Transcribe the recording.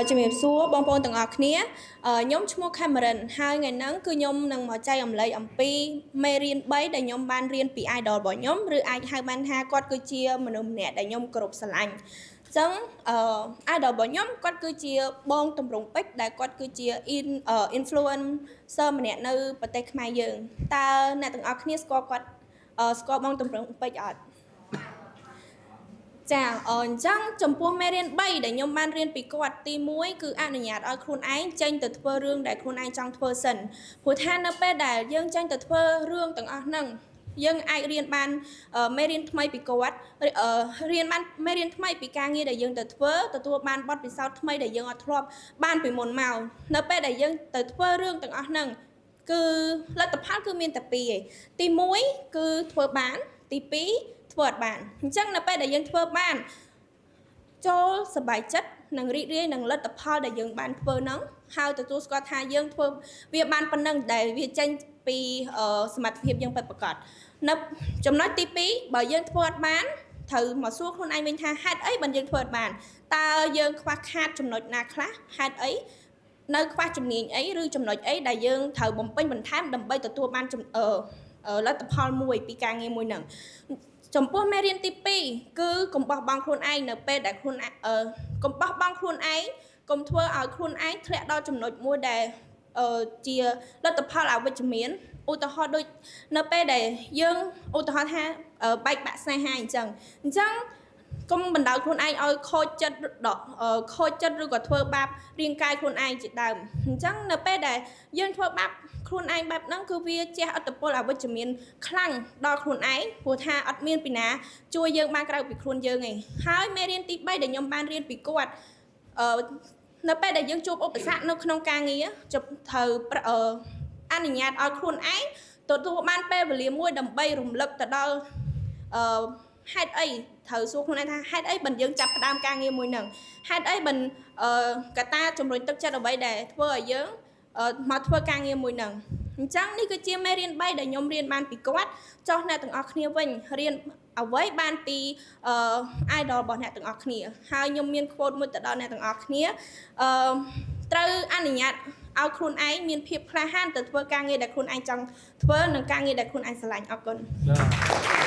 ជំរាបសួរបងប្អូនទាំងអស់គ្នាខ្ញុំឈ្មោះ Cameron ហើយថ្ងៃហ្នឹងគឺខ្ញុំនឹងមកចែករំលែកអំពីមេរៀន3ដែលខ្ញុំបានរៀនពី idol របស់ខ្ញុំឬអាចហៅបានថាគាត់គឺជាមនុស្សម្នាក់ដែលខ្ញុំគោរពស្រឡាញ់អញ្ចឹងអឺ idol របស់ខ្ញុំគាត់គឺជាបងតម្រង់ពេជ្រដែលគាត់គឺជា influencer ម្នាក់នៅប្រទេសខ្មែរយើងតើអ្នកទាំងអស់គ្នាស្គាល់គាត់ស្គាល់បងតម្រង់ពេជ្រអត់ ចាអញ្ចឹងចំពោះមេរៀន3ដែលខ្ញុំបានរៀនពីគាត់ទី1គឺអនុញ្ញាតឲ្យខ្លួនឯងចេញទៅធ្វើរឿងដែលខ្លួនឯងចង់ធ្វើសិនព្រោះថានៅពេលដែលយើងចេញទៅធ្វើរឿងទាំងអស់ហ្នឹងយើងអាចរៀនបានមេរៀនថ្មីពីគាត់រៀនបានមេរៀនថ្មីពីការងារដែលយើងទៅធ្វើទទួលបានបទពិសោធន៍ថ្មីដែលយើងអត់ធ្លាប់បានពីមុនមកនៅពេលដែលយើងទៅធ្វើរឿងទាំងអស់ហ្នឹងគឺលទ្ធផលគឺមានតែពីរឯងទី1គឺធ្វើបានទី2ធ្វើអត់បានអញ្ចឹងនៅពេលដែលយើងធ្វើបានចូលសប្បាយចិត្តនិងរីករាយនឹងលទ្ធផលដែលយើងបានធ្វើហ្នឹងហើយទទួលស្គាល់ថាយើងធ្វើវាបានប៉ុណ្ណឹងដែលវាចេញពីសមត្ថភាពយើងពិតប្រាកដនៅចំណុចទី2បើយើងធ្វើអត់បានត្រូវមកសួរខ្លួនឯងវិញថាហេតុអីបានយើងធ្វើអត់បានតើយើងខ្វះខាតចំណុចណាខ្លះហេតុអីនៅខ្វះជំនាញអីឬចំណុចអីដែលយើងត្រូវបំពេញបន្ថែមដើម្បីទទួលបានលទ្ធផលមួយពីការងារមួយហ្នឹង ចំពោះមេរៀនទី2គឺកុំបោះបង់ខ្លួនឯងនៅពេលដែលខ្លួនឯងកុំបោះបង់ខ្លួនឯងកុំធ្វើឲ្យខ្លួនឯងធ្លាក់ដល់ចំណុចមួយដែលជាលទ្ធផលអវិជ្ជមានឧទាហរណ៍ដូចនៅពេលដែលយើងឧទាហរណ៍ថាបែកបាក់ស្នេហាអញ្ចឹងអញ្ចឹងកុំបណ្ដោយខ្លួនឯងឲ្យខូចចិត្តដល់ខូចចិត្តឬក៏ធ្វើបាបរាងកាយខ្លួនឯងជាដើមអញ្ចឹងនៅពេលដែលយើងធ្វើបាបខ្លួនឯងបែបហ្នឹងគឺវាជះឥទ្ធិពលអវិជ្ជមានខ្លាំងដល់ខ្លួនឯងព្រោះថាអត់មានពីណាជួយយើងបានក្រៅពីខ្លួនយើងឯងហើយមេរៀនទី3ដែលខ្ញុំបានរៀនពីគាត់នៅពេលដែលយើងជួបឧបសគ្គនៅក្នុងការងារជប់ត្រូវអនុញ្ញាតឲ្យខ្លួនឯងទទួលបានពេលវេលាមួយដើម្បីរំលឹកទៅដល់ហេតុអីត្រូវសួរខ្លួនឯងថាហេតុអីបើយើងចាប់ផ្ដើមការងារមួយហ្នឹងហេតុអីបើកត្តាជំរុញទឹកចិត្តអ្វីដែលធ្វើឲ្យយើងមកធ្វើការងារមួយហ្នឹងអញ្ចឹងនេះគឺជាមេរៀន3ដែលខ្ញុំរៀនបានពីគាត់ចុះអ្នកទាំងអស់គ្នាវិញរៀនអ្វីបានពីidol របស់អ្នកទាំងអស់គ្នាហើយខ្ញុំមាន quote មួយទៅដល់អ្នកទាំងអស់គ្នាត្រូវអនុញ្ញាតឲ្យខ្លួនឯងមានភាពក្លាហានទៅធ្វើការងារដែលខ្លួនឯងចង់ធ្វើនិងការងារដែលខ្លួនឯងស្រឡាញ់អរគុណ បាទ។